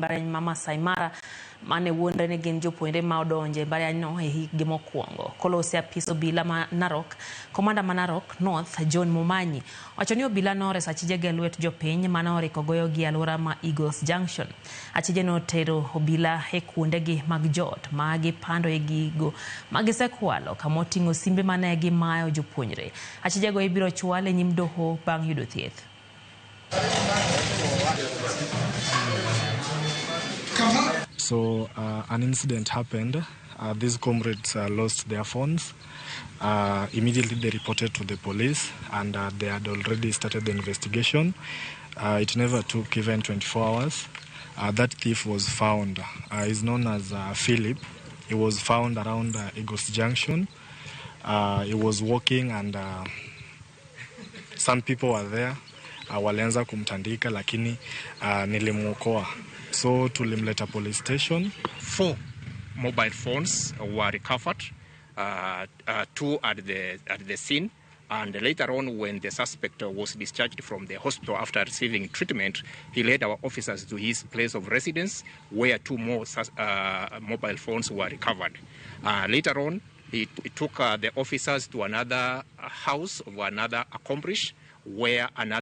Mbalariany ma Masai Mara mane wuondre ni gin jopuonjre ma odonje mbalarianyno e hikgi mokwongo. Kolosi apis obila ma Narok, komanda ma Narok North John Momanyi wacho ni obila noreso achijege e lwet jopiny mane oriko goyogi e alwora ma Eagles Junction. Achije notero obila e kuondegi mag jot ma gipandoe gigo ma gisekwalo kama oting'o simbe mane gimayo jopuonjre. Achijego ibiro chwal e nyim doho bang' yudo thieth. So an incident happened. These comrades lost their phones. Immediately they reported to the police, and they had already started the investigation. It never took even 24 hours. That thief was found. He's known as Philip. He was found around Eagles Junction. He was walking and some people were there. Walianza kumtandika lakini nilimwokoa, so tulimleta police station. 4 mobile phones were recovered, 2 at the scene, and later on when the suspect was discharged from the hospital after receiving treatment, he led our officers to his place of residence where 2 more mobile phones were recovered. Later on, he took the officers to another house of another accomplice where another